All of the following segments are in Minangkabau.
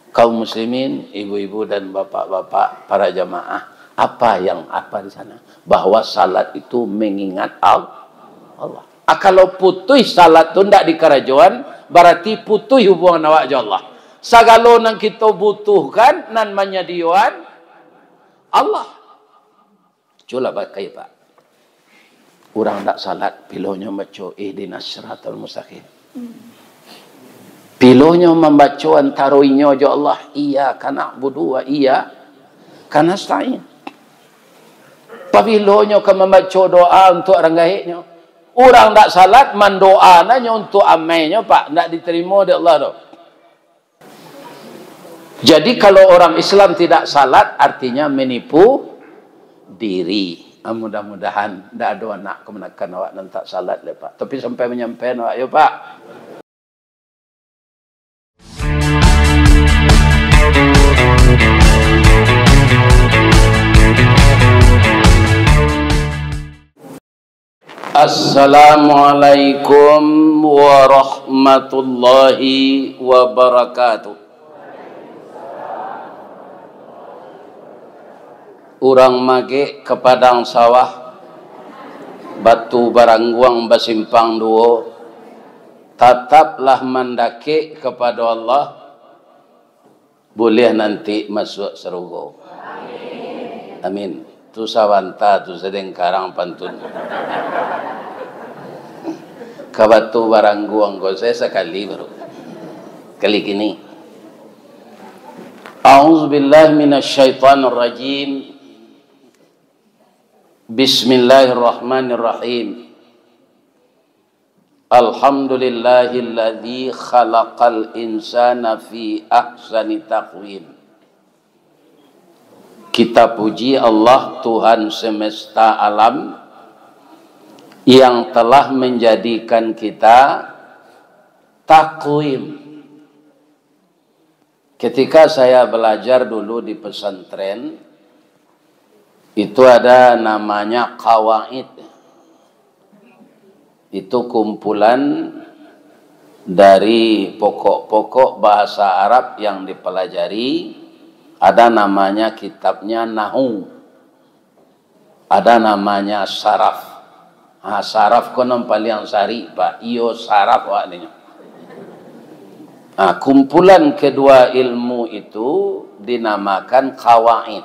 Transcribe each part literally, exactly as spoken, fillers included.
Kaum muslimin, ibu-ibu dan bapak-bapak, para jamaah, apa yang apa di sana? Bahwa salat itu mengingat Al-, Allah. Ah, kalau putuih salat tu ndak dikarajoan, barati putuih hubungan awak jo Allah. Sagalo nan kito butuhkan, nan manyadioan Allah. Cubolah pakai, Pak. Urang ndak salat, pilonyo mambaco ihdinas siratal mustaqim. Pilonyo mambaco antaro inyo jo Allah, iyyaka na'budu wa iyyaka nasta'in. Pabilonyo ka mambaco doa untuak urang gaeknyo. Urang ndak salat, mandoa nanyo untuak amainyo, Pak, ndak ditarimo dek Allah doh. Jadi, kalau orang Islam tidak salat, artinya menipu diri. Ah, mudah-mudahan ndak ado anak kamanakan awak nan tak salat lai, Pak. Tapi sampai manyampaian awak, yo, Pak. Assalamualaikum warahmatullahi wabarakatuh. Urang magek ka padang sawah, batu barangguang basimpang duo, tataplah mandakek kapado Allah, buliah nanti masuak sarugo. Amin. Tu sabanta tu sadang karang pantun. Ka batu barangguang ko, saya sakali baru. Kali kini. A'udzubillahi minasyaitonirrajim. Bismillahirrahmanirrahim. Alhamdulillahilladzi khalaqal insana fi ahsani taqwim. Kita puji Allah, Tuhan semesta alam, yang telah menjadikan kita takwim. Ketika saya belajar dulu di pesantren, itu ada namanya kawaid. Itu kumpulan dari pokok-pokok bahasa Arab yang dipelajari. Ada namanya kitabnya Nahu. Ada namanya saraf. Ha, saraf ko nan paliang sarik, Pak. Iyo, saraf awak ninyo. Ha, kumpulan kedua ilmu itu dinamakan kawaid.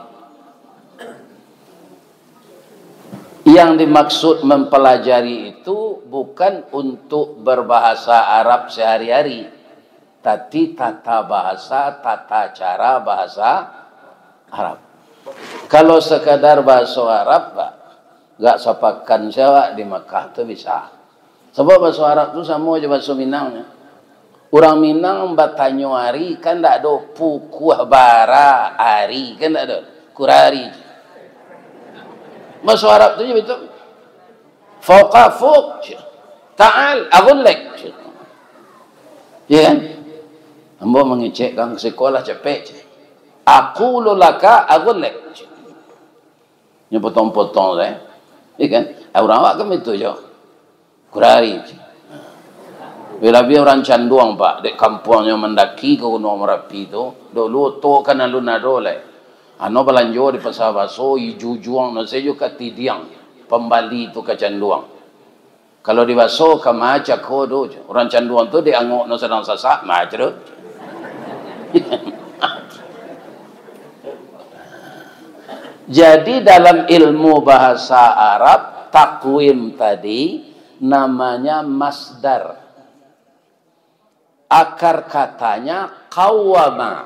Yang dimaksud mempelajari itu bukan untuk berbahasa Arab sehari-hari, tapi tata bahasa, tata cara bahasa Arab. Kalau sekadar bahaso Arab, Pak, gak sapakan se awak di Makkah tu bisa. Sabab bahaso Arab tu samo jo bahaso Minang nyo. Urang Minang batanyo ari, kan ndak ado pukua bara ari, kan ndak ado. Kurari. Bahaso Arab tu je betul. Fauqa fuq. Ta'al, aghullik. Ya kan? Ambo mangecek kan sikolah capek. Aqulu laka aghullik. Nyo potong-potong se. Ya kan? Ah, urang awak kan itu jo. Kurari. Labiah urang Canduang, Pak, dek kampuangnyo mandaki ka Gunuang Marapi tu, dulu oto kan alun ado lai. Ano balanjo di Pasar Baso, ijujuang no sajo ka Tidiang, pambali tu ka Canduang. Kalau di Baso, ka ma cako tu, urang Canduang tu dek angok no sadang sasak, ma cako tu. Jadi, dalam ilmu bahasa Arab, takwim tadi namanya masdar. Akar katanya qawwama,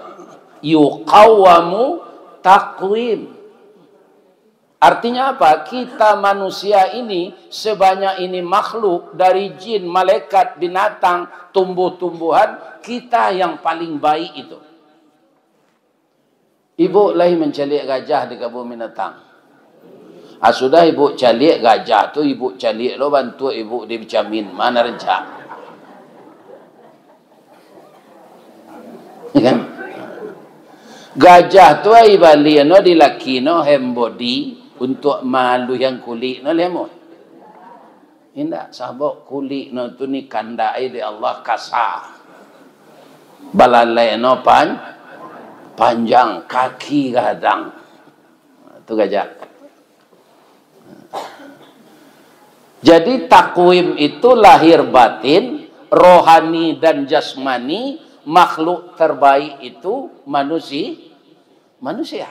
yuqawwamu takwim. Artinya apa? Kita manusia ini, sebanyak ini makhluk, dari jin, malaikat, binatang, tumbuh-tumbuhan, kita yang paling baik itu. Ibuk lai mancaliak gajah di kabun binatang. Ah, sudah ibuk caliak gajah tu, ibuk caliak lo bantuak ibuk di bacamin, ma nan rancak. Ya kan? Gajah tu ai bali no di laki no hand body untuak maaluihan kulik no lai. Indak, sabab kulik no tu ni kandak ai dek Allah kasa. Balalai no pan-, Panjang, kaki gadang. Tu gajah. Jadi, takwim itu lahir batin, rohani dan jasmani, makhluk terbaik itu manusi-, manusia.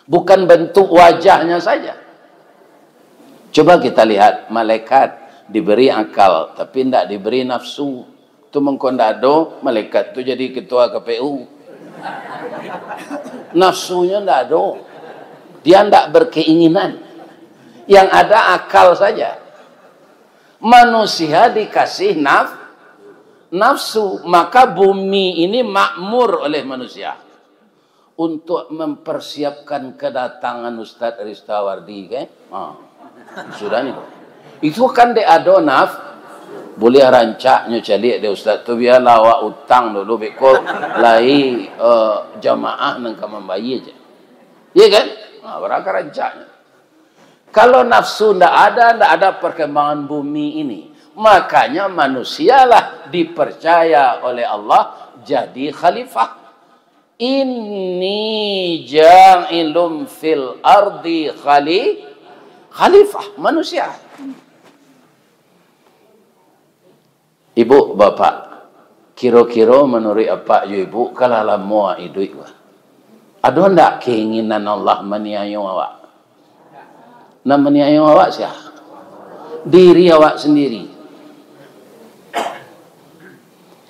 Bukan bentuk wajahnya saja. Coba kita lihat, malaikat diberi akal, tapi ndak diberi nafsu. Tu mangko ndak ado, malaikat tu jadi ketua K P U. Nafsunya ndak ado. Dia ndak berkeinginan. Yang ada akal saja. Manusia dikasih naf-, nafsu, maka bumi ini makmur oleh manusia. Untuk mempersiapkan kedatangan Ustadz Ristawardi, kan? Ha. Sudah ni. Itu kan dek ado naf-, boleh rancaknyo caliak dek Ustadz tu, biarlah awak utang dulu, beko lai, eh, jamaah nan ka mambayia je. Iya kan? Ha, barangka rancaknyo. Kalau nafsu ndak ada, ndak ada perkembangan bumi ini. Makanya manusialah dipercaya oleh Allah jadi khalifah. "Inni ja'ilun fil ardi khali-, khalifah," manusia. Ibu, bapak, kiro-kiro manuruik apak jo ibu, kalah lamo awak iduik, bah? Ado ndak keinginan Allah maniayo awak? Nan maniayo awak sia? Diri awak sendiri.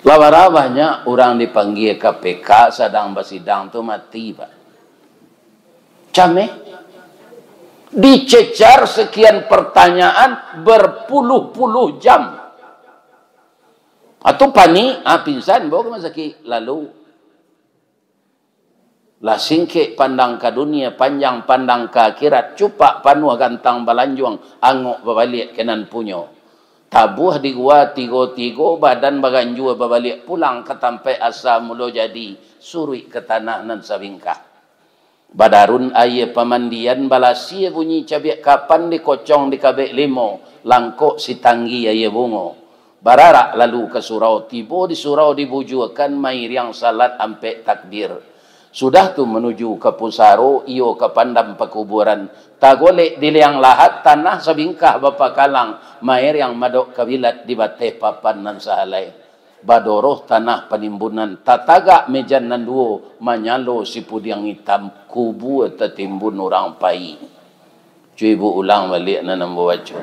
Lah bara banyak urang dipanggia K P K sadang basidang tu mati, Pak. Cameh. Dicecar sekian pertanyaan berpuluh-puluh jam. Atau panik, ah, pingsan, bawa ka rumah sakit. Lalu, lah singkek pandang ka dunia, panjang pandang ka akhirat, cupak panuah gantang balanjuang, angok babaliak ka nan punyo. Tabuah di gua tigo-tigo, badan baganjua babaliak pulang ka tampaik asa mulo jadi, suruik ka tanah nan sabingkah. Badarun aia pamandian, balasia bunyi cabiak kapan, dikocong dikabek limo, langkok sitanggi aia bungo. Bararak lalu ka surau, tibo di surau dibujuakan, mairiang salat ampek takbir. Sudah tu manuju ka pusaro, iyo ka pandam pakuburan. Tagolek di liang lahat, tanah sabingkah bapakalang, mairiang madok kabilat di bateh papan nan sahalai. Badoroh tanah panimbunan, tatagak mejan nan duo, manyalo sipudiang itam, kubua tatimbun urang pai. Cubo ibu ulang baliak nan ambo baco.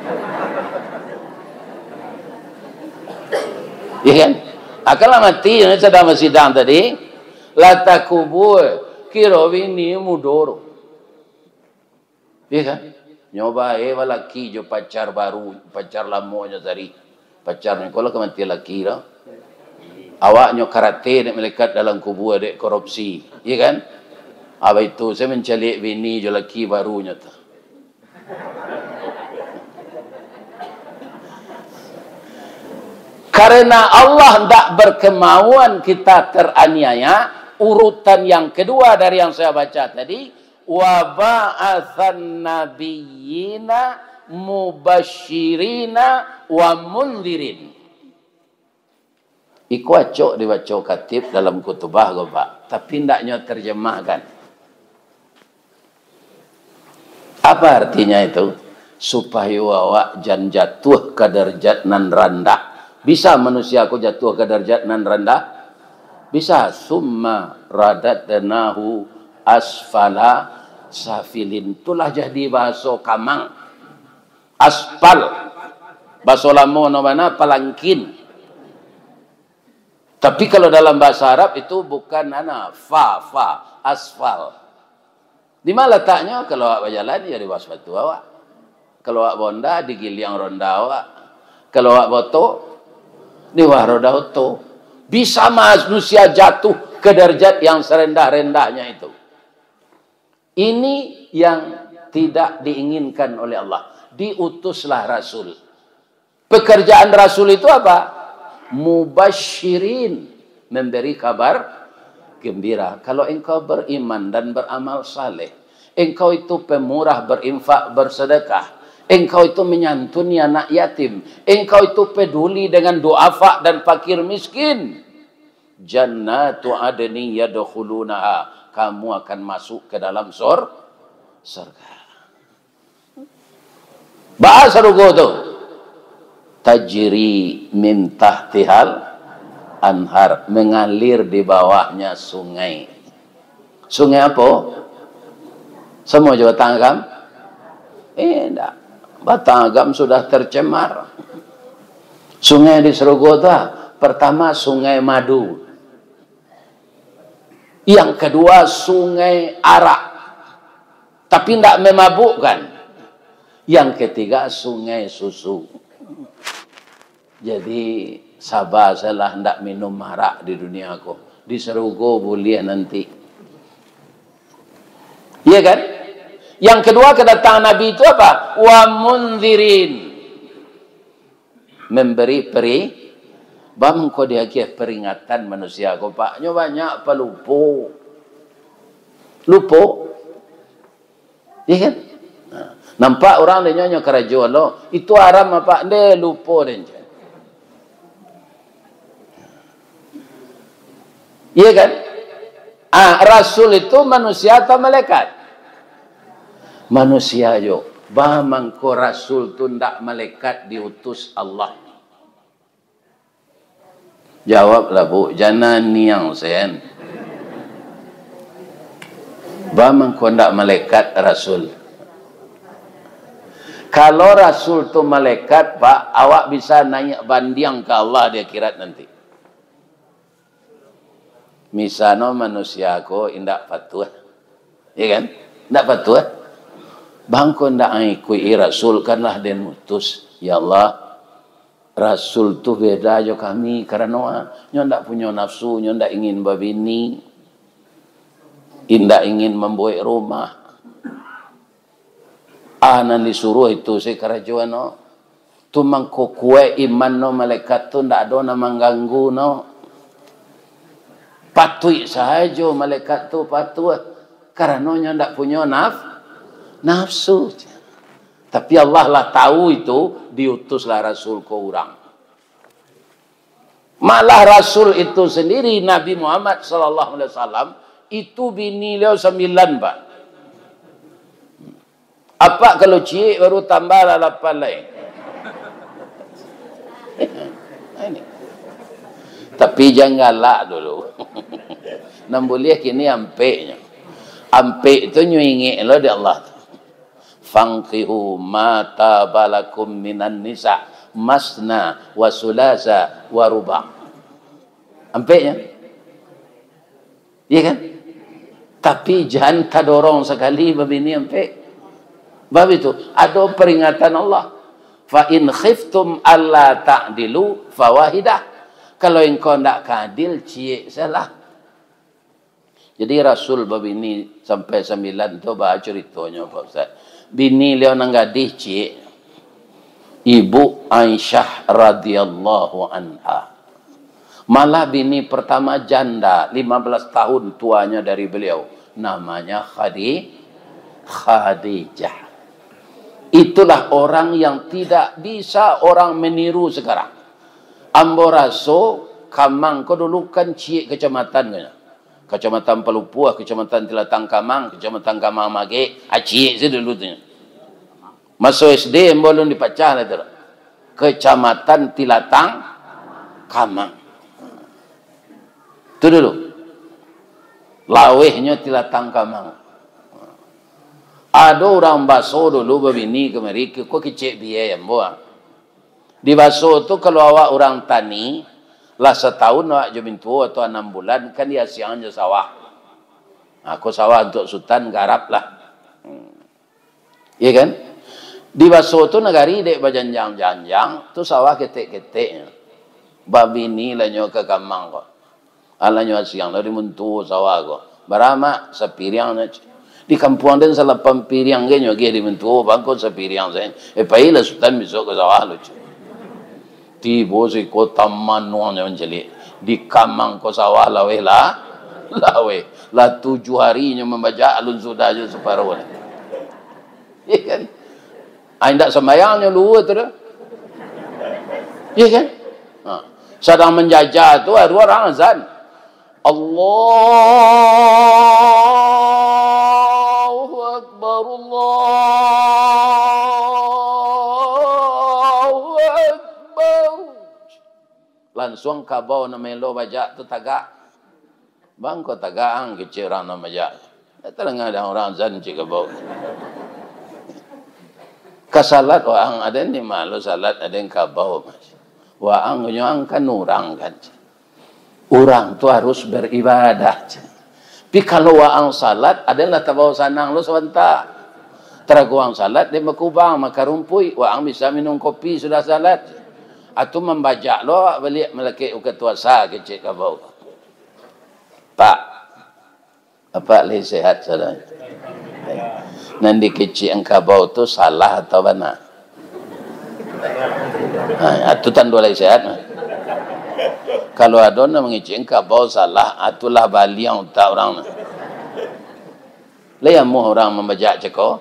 Ya kan? Akal lah mati, yang sadang basidang tadi, lah takubua, kiro bini mudo tu. Iya kan? Nyo bae balaki jo pacar baru, pacar lamonyo tadi. Pacarnyo ko lah ka mati laki tu. Awaknyo karate dek malaikat dalam kubua dek korupsi. Iya kan? Abah itu, saya mancaliak bini jo laki barunyo tu. Karena Allah ndak berkemauan kita teraniaya, urutan yang kedua dari yang saya baca tadi, "Wa ba'atsan nabiyyina mubasyirina wa mundzirin." Iko acok dibaco khatib dalam khutubah ko, Pak, tapi ndak nyo terjemahkan. Apa artinya itu? Supayo awak jan jatuah ka darajat nan randah. Bisa manusia ko jatuah ka darajat nan randah? Bisa. "Summa radadnahu asfala safilin." Itulah jadi bahaso kamang. Aspal. Baso lamo no bana, palangkin. Tapi kalau dalam bahasa Arab itu bukan ana, fa, fa, asfal. Di mana letaknya? Kalau awak bajalan, ya di bawah sepatu awak. Kalau awak bonda, di giliang ronda awak. Kalau awak boto, di bawah roda oto. Bisa manusia jatuh ke derajat yang serendah-rendahnya itu. Ini yang tidak diinginkan oleh Allah. Diutuslah Rasul. Pekerjaan Rasul itu apa? Mubasyirin, memberi kabar gembira. Kalau engkau beriman dan beramal saleh, engkau itu pemurah, berinfak, bersedekah, engkau itu menyantuni anak yatim, engkau itu peduli dengan duafa dan fakir miskin, Jannatu adnin yadkhulunaha, kamu akan masuk ke dalam sur-, surga. Baa sarugo tu? Tajri min tahtihal anhar, mengalir di bawahnya sungai. Sungai apo? Samo jo Batang Agam? Eh, indak. Batang Agam sudah tercemar. Sungai di sarugo tu, ah, pertama Sungai Madu. Yang kedua Sungai Arak. Tapi indak memabukkan. Yang ketiga Sungai Susu. Jadi, saba sajolah ndak minum arak di dunia ko. Di sarugo buliah nanti. Iya kan? Yang kedua, kedatangan Nabi itu apa? Wa mundzirin. Memberi peri-, baa mangko diagiah peringatan manusia ko, Pak? Nyo banyak palupo. Lupo. Iya kan? Nah, nampak urang dek nyo, nyo karajo lo. Itu haram apa? Nde, lupo den. Iya kan? Ah, rasul itu manusia atau malaikat? Manusia jo. Baa mangko rasul tu ndak malaikat diutus Allah? Jawablah, Bu, jangan niang sen. Baa mangko ndak malaikat rasul? Kalau rasul tu malaikat, Pak, awak bisa naiak bandiang ka Allah di akhirat nanti. Misalno manusia ko indak patuah. Iya kan? Indak patuah. Baa mangko ndak ikuti rasul, kan lah den utus. Ya Allah, rasul tu beda jo kami, karano, ah, nyo ndak punyo nafsu, nyo ndak ingin babini, indak ingin mambuek rumah. Ah, nan disuruah itu se karajoan no. Tu mangko kuaik iman no, malaikat tu ndak ado nan mangganggu no. Patuik sajo malaikat tu patuah, karano nyo ndak punyo naf-, nafsu. Tapi Allah lah tahu itu, diutuslah Rasul ko urang. Malah Rasul itu sendiri, Nabi Muhammad sallallahu alaihi wasallam, itu bini liau sambilan, Pak. Apak kalau ciek baru tambah lah lapan lai. Ini. Tapi jan galak dulu. Nan buliah kini ampeknyo. Ampek tu nyo ingek lo dek Allah tu. "Fankihu ma taba lakum minan nisa, masna wa sulasa wa ruba." Ampeknyo. Iya kan? Tapi jan tadorong sakali babini ampek. Bab itu, ado peringatan Allah. "Fa in khiftum alla ta'dilu fawahidah." Kalau engkau ndak ka adil, ciek sajolah. Jadi Rasul babini sampai sambilan tu, baa curitonyo, Pak Ustaz? Bini liau nan gadih ciek, Ibu Aisyah radhiyallahu anha. Malah bini pertama janda, lima belas tahun tuanya dari beliau. Namanya Khadi-, Khadijah. Itulah orang yang tidak bisa orang meniru sekarang. Ambo raso, Kamang ko dulu kan ciek kacamatan ko nyo. Kacamatan Palupuah, Kacamatan Tilatang Kamang, Kacamatan Kamang Magek, ah, ciek se dulu tu nyo. Maso S D ambo alun dipacah lah tu. Kacamatan Tilatang Kamang. Tu dulu. Lawehnyo Tilatang Kamang. Ado urang baso dulu babini kamari, ko kecek biai ambo, ah. Di baso tu, kalau awak urang tani, lah satahun awak jo mintuo atau anam bulan, kan diasiangan jo sawah. Nah, ko sawah untuak sutan, garap lah. Hmm. Iya kan? Di baso tu nagari dek bajanjang-janjang, tu sawah ketek-keteknyo. Babini lah nyo ka Kamang ko. Alah nyo asiang lah di mintuo sawah ko. Bara, Mak? Sapiriang nyo, cek. Di kampuang den salapan piriang ge nyo agiah di mintuo, bangko sapiriang sajo. Eh, pailah sutan bisuak ka sawah lo, cek. Tibo siko tamanuang nyo mancaliak. Di Kamang ko sawah laweh lah, laweh. Lah tujuah hari nyo mambajak, alun sudah jo saparo lah. Iya kan? Ah, indak sambayang nyo luhua tu doh. Iya kan? Ha. Sadang manjajah tu, aduh, urang azan. Allahu Akbar, Allahu Akbar. Lansuang kabau nan melo bajak tu tagak. Bang, ko tagak ang, kecek urang nan bajak. Ndak tadanga dek urang azan cek kabau. Ka salat waang, aden di ma lo salat, aden kabau. Waang nyo ang kan urang kan. Urang tu harus beribadah. Tapi kalau waang salat, aden lah tabao sanang lo sabanta. Tarago waang salat, den bakubang, makan rumpuik, waang bisa minum kopi sudah salat. Atu mambajak lo awak baliak malakek uka tuasa, kecek kabau. Pak, Apak lai sehat sadonyo? Nan dikecek ang kabau tu salah atau bana? Ha, tu tando lai sehat. Kalau ado nan mangecek ang kabau salah, atulah baliang utak urang. Lai amuah urang mambajak cako?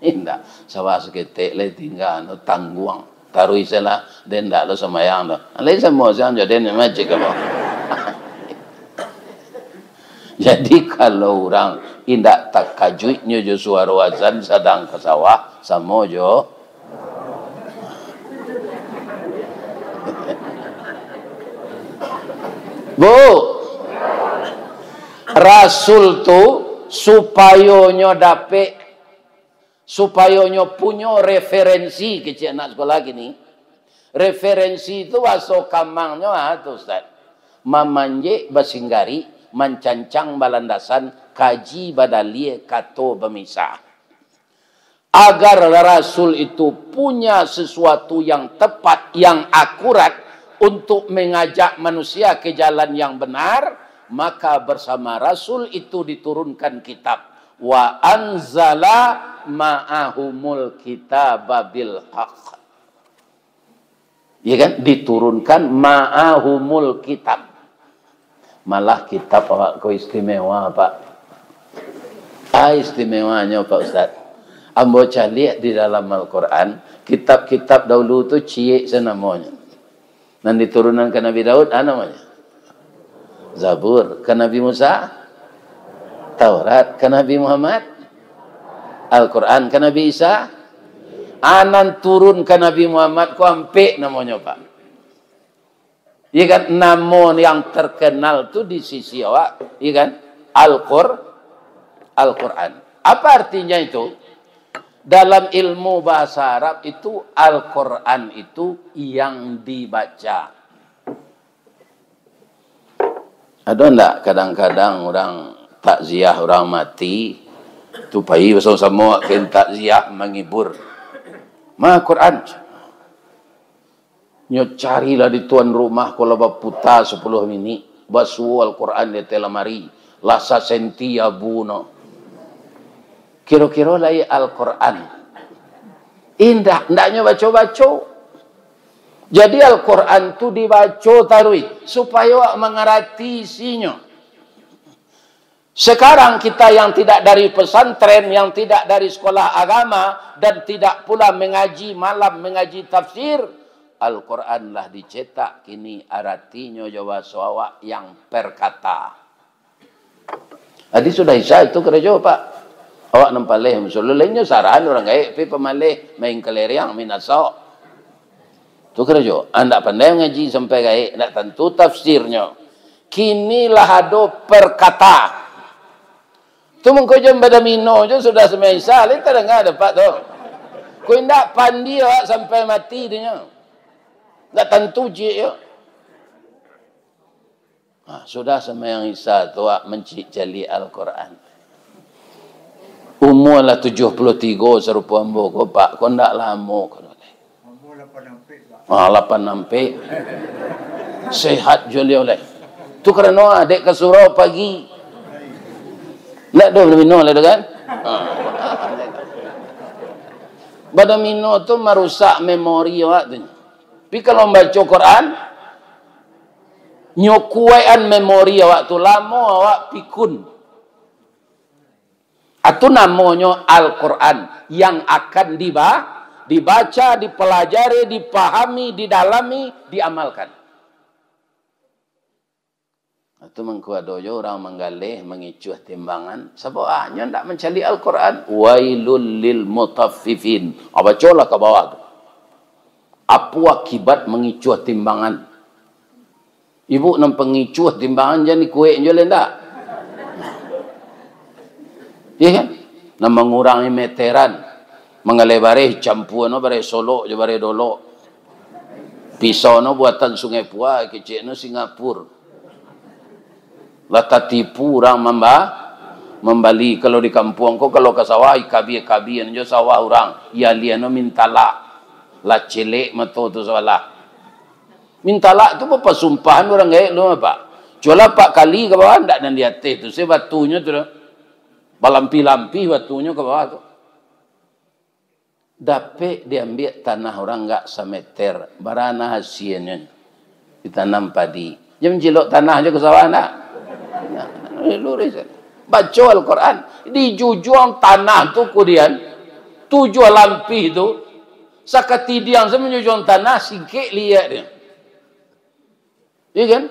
Indak. Sawa saketek lai tingga, anu, tangguang. Taruih se lah, den ndak lo sambayang tu. Lai samo siang jo den, macik ka. Jadi, kalau urang indak takajuiknyo jo suaro azan sadang ka sawah, samo jo. Bu, Rasul tu supayo nyo dapek, supayo nyo punyo referensi, kecek anak sekolah kini. Referensi tu bahaso kamangnyo, ah, tu, Ustaz. Mamanjek basinggari, mancancang balandasan, kaji badalie, kato bamisah. Agar Rasul itu punya sesuatu yang tepat, yang akurat untuk mengajak manusia ke jalan yang benar, maka bersama Rasul itu diturunkan kitab. Wa anzala ma'ahumul kitaba bil haq. Ya kan? Diturunkan ma'ahumul kitab. Malah kitab awak ko istimewa, Pak. Ah, istimewanyo, Pak Ustaz. Ambo caliak di dalam Al-Quran, kitab-kitab dahulu tu ciek se namonyo. Nan diturunan ka Nabi Daud, ah, namonyo? Zabur. Ka Nabi Musa? Taurat. Ka Nabi Muhammad? Al-Quran. Ka Nabi Isa? Ah, nan turun ka Nabi Muhammad ko ampek namonyo, Pak. Iya kan? Namo yang terkenal tu di sisi awak, iya kan? Al-Qur-, Al-Quran. Apa artinya itu? Dalam ilmu bahasa Arab itu, Al-Quran itu yang dibaca. Ado ndak kadang-kadang urang takziah urang mati, tu pai basamo-samo ka takziah, manghibur. Ma Quran. Nyo carilah di tuan rumah, ko lah baputa sapuluah minik, basuo Al-Quran di ateh lamari, lah sasenti abu no. Kiro-kiro lai Al-Quran? Indak, ndaknyo baco-baco. Jadi Al-Quran tu dibaco taruih, supayo awak mangarati isinyo. Sekarang kita yang tidak dari pesantren, yang tidak dari sekolah agama, dan tidak pula mengaji malam, mengaji tafsir, Al-Quran lah dicetak kini, aratinyo jo bahaso awak yang perkata. Jadi sudah Isya itu karajo, Pak. Awak nan paleh, musuh lainnyo saran urang gaek, pi pamaleh, main kaleriang, main asok. Tu karajo. Andak pandai ngaji sampai gaek, ndak tantu tafsirnyo. Kini lah ado perkata. Tu mangko jam badamino jo sudah sumbayang Isya, lain tadanga dapek tu. Ko indak pandi awak sampai mati dinyo. Ndak tantu ciek yo. Ha, sudah sumbayang Isya tu awak mancik-caliak Al-Quran. Umua lah tujuah puluah tigo sarupo ambo ko, Pak, ko ndak lamo ko. Ah, lapan ampek. Sehat jo liau lai. Tu karano adek ka surau pagi. Ndak doh badomino lai tu kan? Ah. Badomino tu marusak memori awak tu. Tapi kalau mambaco Quran, nyo kuaikan memori awak tu, lamo awak pikun. Atu namonyo Al-Quran yang akan diba-, dibaca, dipelajari, dipahami, didalami, diamalkan. Itu mangko ado jo urang manggaleh, mangicuah timbangan, sabab nyo ndak mancaliak Al-Quran. "Wailul lil mutaffifin." Ah, bacolah ka bawah tu. Apo akibat mangicuah timbangan? Ibuk nan pangicuah timbangan, jan dikuek jo lai ndak? Iya kan? Nan mangurangi meteran, manggaleh bareh, campua no bareh Solok jo bareh Dolok. Pisau no buatan Sungai Pua, kecek no Singapura. Lah tatipu urang mamba-, mambali. Kalau di kampuang ko, kalau ka sawah, ikabia-kabian jo sawah urang. Ialiah no mintalak. Lah celek mato tu sabalah. Mintalak tu bapasumpahan urang gaek tu, Pak. Cualah apak kali ka bawah, ndak nan di ateh tu. Se batunyo tu doh. Balampih-lampih batunyo ka bawah tu. Dapek diambiak tanah urang agak sameter, bara nan hasianyo ditanam padi. Jan mancilok tanah jo ka sawah, ndak? Nah, luruih sajo. Baco Al-Quran, dijujuang tanah tu kudian, tujuah lampih tu, sakatidiang se manjujuang tanah, singkek liak dia. Iya kan?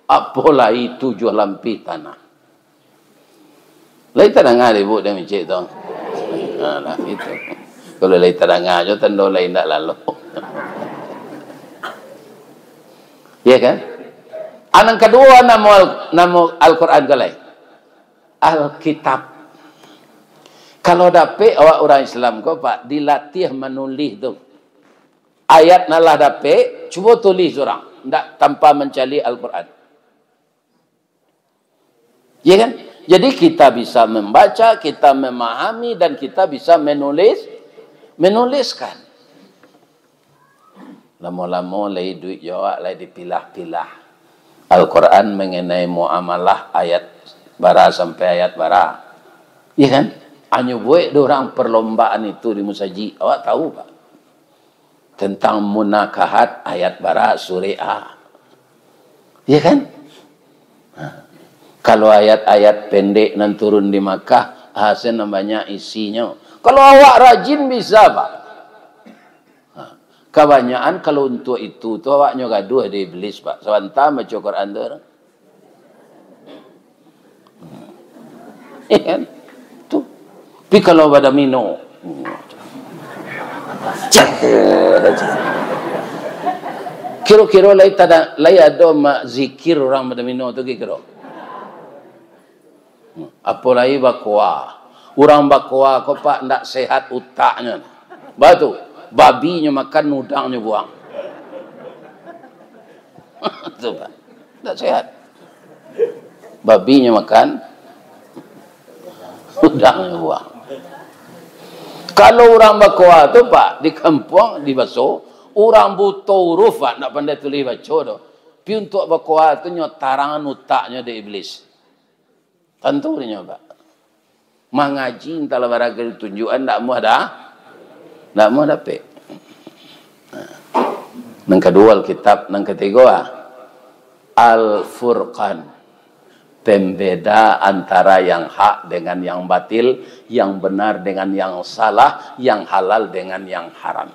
Apo lai tujuah lampih tanah. Lai tadanga dek ibuk dek micik tu? Nah, lah itu. Kalau lai tadanga jo, tando lai indak lalu. Iya kan? Ah, nan kaduo namo Al-, namo Al-Quran ko lai? Alkitab. Kalau dapek awak urang Islam ko, Pak, dilatiah manulih tu. Ayat nan lah dapek, cubo tulih surang, ndak tanpa mancaliak Al-Quran. Ya kan? Jadi kita bisa membaca, kita memahami, dan kita bisa menulis, menuliskan. Lamo-lamo lai iduik jo awak lai dipilah-pilah Al-Quran mengenai muamalah ayat bara sampai ayat bara. Ya kan? Anyo buek dek urang perlombaan itu di musajik. Awak tahu, Pak? Tentang munakahat ayat bara surek A. Ya kan? Ha. Kalau ayat-ayat pendek nan turun di Makkah, ah, sen nan banyak isinyo. Kalau awak rajin bisa, Pak. Ha. Kabanyakan kalau untuak itu tu awaknyo gaduah di iblis, Pak. Sabanta baco Quran tu. Iya kan? Tu. Tapi kalau badomino. Kiro-kiro lai tada, lai ado ma-, zikir urang badomino tu kiro-kiro. Apolai bakoa. Urang bakoa ko, Pak, ndak sehat utaknyo. Batu, babinyo makan, udangnyo buang. Tu, Pak. Ndak sehat. Babinyo makan, udangnyo buang. Kalau urang bakoa tu, Pak, di kampuang, di baso, urang buto huruf, Pak, ndak pandai tulih baco doh. Pi untuak bakoa tu nyo tarangan utaknyo dek iblis. Tantu dinyo, Pak. Mangaji antah lah baragai tunjukan, ndak muah dah. Ndak muah dapek. Nah. Nan kaduo Alkitab, nan katigo, ah, Al-Furqan. Pembeda antara yang hak dengan yang batil, yang benar dengan yang salah, yang halal dengan yang haram.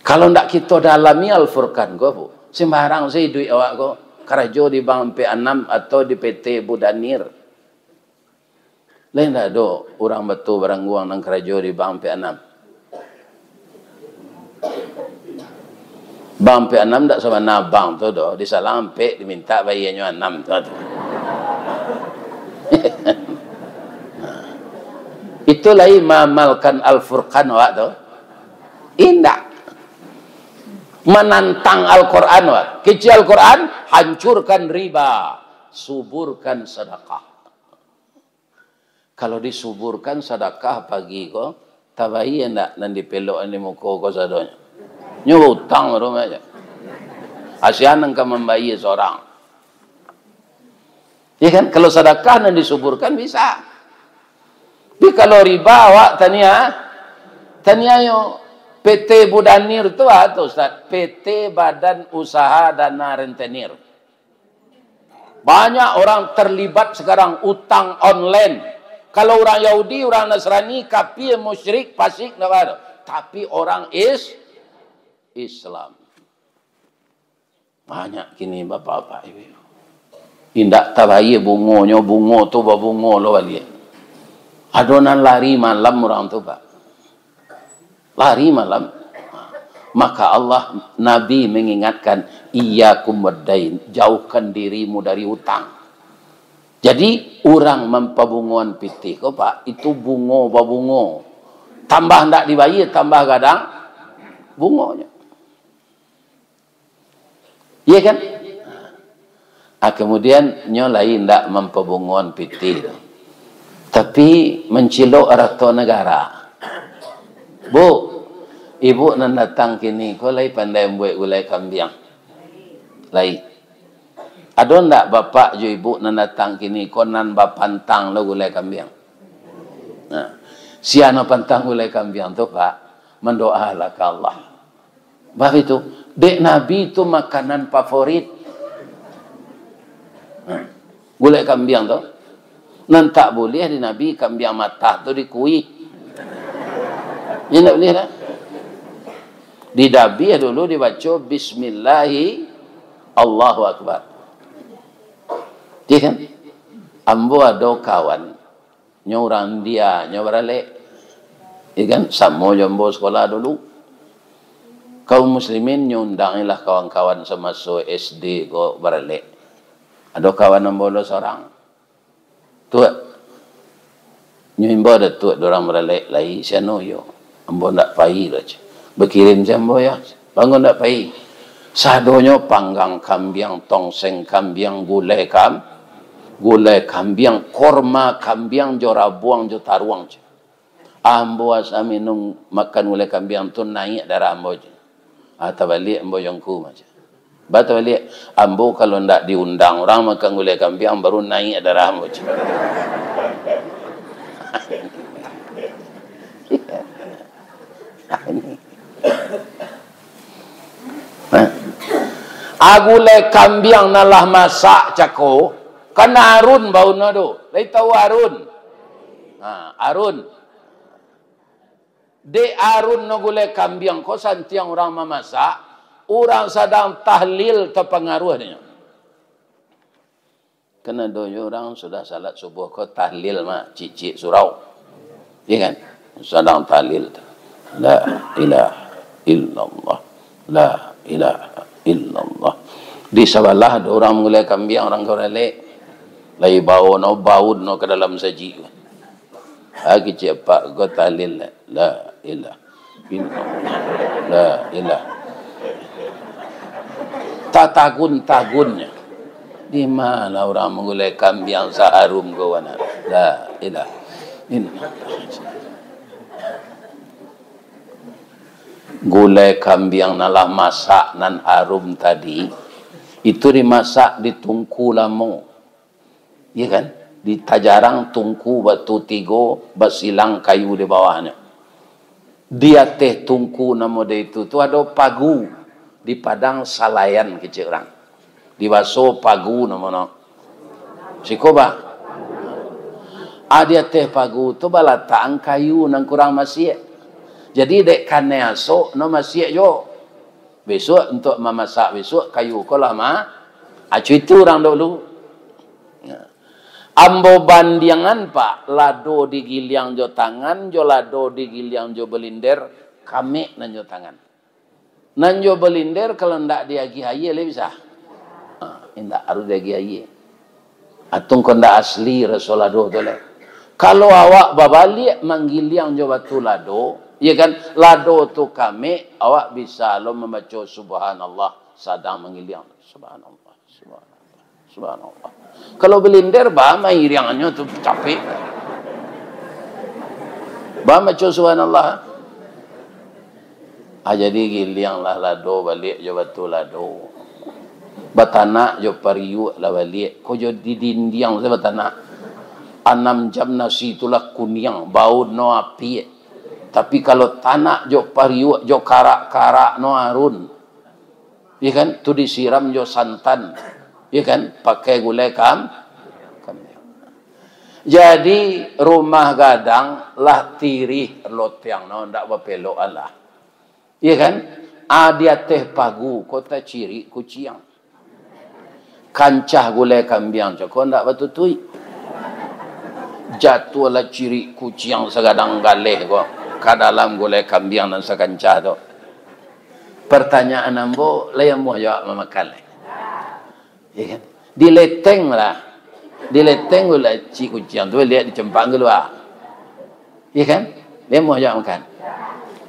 Kalau ndak kito dalami Al-Furqan ko, Bu, sembarang se iduik awak ko, karajo di Bank Ampek Anam atau di P T Budanir. Lai ndak ado urang bato barangguang nan karajo di Bank Ampek Anam. Bank Ampek Anam ndak sabana bank tu doh, disalang ampek, dimintak bayianyo anam tu. Itu lai maamalkan Al-Furqan awak tu? Indak. Manantang Al-Quran, wak. Kecek Al-Quran, hancurkan riba, suburkan sedekah. Kalau disuburkan sedekah pagi ko, tabayia ndak nan dipelok di muko ko sadonyo? Nyo utang rumah aja. Asian nan ka mambayia sorang. Ya kan? Kalau sadakah nan disuburkan bisa. Tapi kalau riba, awak tania-, taniayo. P T Budanir tu apa tu, Ustaz? P T Badan Usaha Dana Rentenir. Banyak orang terlibat sekarang utang online. Kalau orang Yahudi, orang Nasrani, kafir, musyrik, fasik, ndak ada. Tapi orang is-, Islam. Banyak kini bapak-bapak ibu. Indak tabayia bungonyo, bungo tu babungo lo baliak. Ado nan lari malam urang tu, Pak. Lari malam. Maka Allah, Nabi mengingatkan, "Iyyakum waddain, jauhkan dirimu dari hutang." Jadi, urang mampabungoan pitih ko, Pak, itu bungo babungo. Tambah ndak dibayia, tambah gadang bungonyo. Iya kan? Ah, kemudian nyo lai ndak mampabungoan pitih tu. Tapi mancilok arato nagara. Bu, ibu nan datang kini ko lai pandai mambuek gulai kambiang? Lai. Ado ndak bapak jo ibu nan datang kini ko nan bapantang lo gulai kambiang? Nah, sia nan pantang gulai kambiang tu, Pak, mandoalah ka Allah. Bah itu, dek Nabi tu makanan favorit. Nah, gulai kambiang tu. Nan tak buliah di Nabi, kambiang matah tu dikuih. Indak buliah dah. Di Nabi dulu dibaco bismillahi, Allahu Akbar. Iya kan? Ambo ado kawan, nyo urang India, nyo baralek. Iya kan? Samo jo ambo sekolah dulu. Kaum muslimin nyo undangilah kawan-kawan samaso S D ko baralek. Ado kawan ambo lo sorang. "Tuak, nyo imbau Datuak, dorang baralek lai, siano yo?" "Ambo ndak pai doh," ceh. "Bakirim se ambo yo." "Bangun ndak pai." Sadonyo panggang kambiang, tongseng kambiang, gulai kam-, gulai kambiang, korma kambiang, jo rabuang, jo taruang, ceh. "Ambo asa minum, makan gulai kambiang tu, naiak darah ambo," ceh. "Ah, tabaliak ambo jo ngku," ceh. Ba tabaliak, "Ambo kalau ndak diundang urang makan gulai kambiang, baru naiak darah ambo," ceh. Ah, gulai kambiang nan lah masak cako, kan arun bauno tu. Lai tahu arun? Ha, arun. Dek arun no gulai kambiang ko, santiang urang mamasak, urang sadang tahlil tapangaruah dek nyo. Kan ado jo urang sudah salat subuh ko tahlil mah, cicik surau. Iya kan? Sadang tahlil tu. La ilaha illallah. La ilaha illallah. Di sabalah ado urang manggulai kambiang, urang ka baralek. Lai bao no, baun no ka dalam sajik. Ah, kicik apak ko tahlil, la ilaha illallah, la ilaha. Tatagun-tagunnyo. Di ma urang manggulai kambiang saharum ko, wana? La ilaha illallah. Gulai kambiang nan lah masak, nan harum tadi, itu dimasak di tungku lamo. Iya kan? Ditajarang tungku batu tigo, basilang kayu di bawahnyo. Di ateh tungku nan model itu tu ado pagu, di Padang Salayan kecek urang. Di baso pagu namo no. Siko bah. Ah, di ateh pagu tu balatakan kayu nan kurang masiak. Jadi dek kanai asok no masiak jo. Besok, untuak mamasak besok, kayu ko lah ma-, acu itu urang dulu. Nah. Ambo bandiangan, Pak, lado digiliang jo tangan, jo lado digiliang jo balinder, kamek nan jo tangan. Nan jo balinder, kalau ndak diagiah aia, lai bisa? Ha, indak, harus diagiah aia. Atau ko ndak asli raso lado tu lai. Kalau awak babaliak manggiliang jo batu lado, iya kan, lado tu kamek, awak bisa lo mambaco subhanallah sadang manggiliang. Subhanallah, subhanallah, subhanallah. Kalau balinder, ba mairiangnyo tu capek. Ba maco subhanallah. Ah, jadi gilianglah lado baliak jo batu lado. Batanak jo pariuak lah baliak. Ko jo di dindiang sajo batanak. Anam jam nasi tu lah kuniang, bau no api. Tapi kalau tanak jo pariuak jo karak-karak no arun. Iya kan? Tu disiram jo santan. Iya kan? Pakai gulai kam-, kambiang. Jadi, rumah gadang lah tirih lotiang no, ndak bapelok alah. Iya kan? Ah, di ateh pagu ko tacirik kuciang. Kancah gulai kambiang cako ndak batutuik. Jatuahlah cirik kuciang sagadang galeh ko ka dalam gulai kambiang nan sakancah tu. Pertanyaan ambo, lai amuah jo awak mamakan lai? Ya kan? Dileteng lah. Dileteng gulai cirik kuciang tu, liek dicampak kalua. Ya kan? Lai amuah jo awak makan?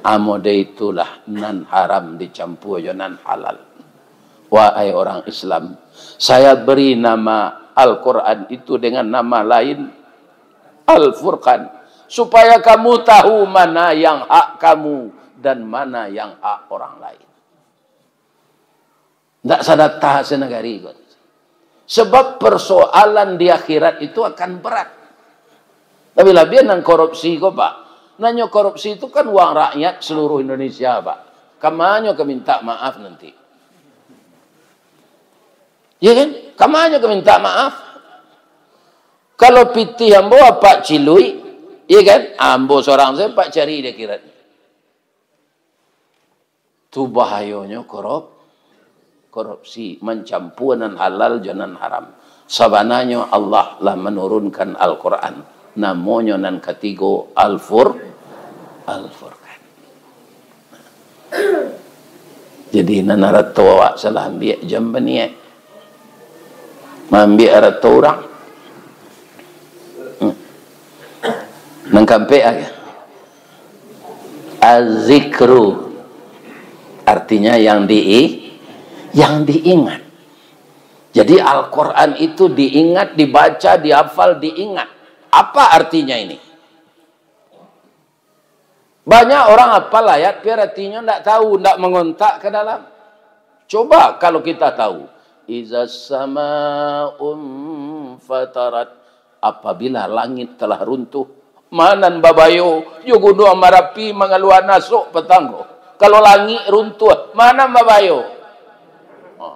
Amuah dek itulah nan haram dicampua jo nan halal. Wahai orang Islam, saya beri nama Al-Quran itu dengan nama lain, Al-Furqan, supaya kamu tahu mana yang hak kamu dan mana yang hak orang lain. Ndak sadata senagari ko. Sebab persoalan di akhirat itu akan berat. Tapi labiah nan korupsi ko, Pak. Nan nyo korupsi itu kan uang rakyat seluruh Indonesia, Pak. Kamanyo ka minta maaf nanti? Ya kan? Kamanyo ka minta maaf? Kalau pitih ambo apak ciluik, ya kan? Ambo sorang sajo apak cari di akhirat. Tu bahayonyo korup-, korupsi, mancampua nan halal jo nan haram. Sabananyo Allah lah manurunkan Al-Quran, namonyo nan katigo Al-Fur-, Al-Furqan. Jadi, nan arato awak salah ambiak, jan baniaik maambiak arato urang. Hmm. Nan kaampek, ah, Az-zikru, artinya yang di-, yang diingat. Jadi, Al-Quran itu diingat, dibaca, dihafal, diingat. Apa artinya ini? Banyak orang hafal ayat, tapi artinyo ndak tahu, ndak mangontak ka dalam. Coba kalau kita tahu, "Iza sama'un fatarat," apabila langit telah runtuh, ma nan babayo jo Gunuang Marapi mangalua asok patang ko, kalau langik runtuh, ma nan babayo? Ha.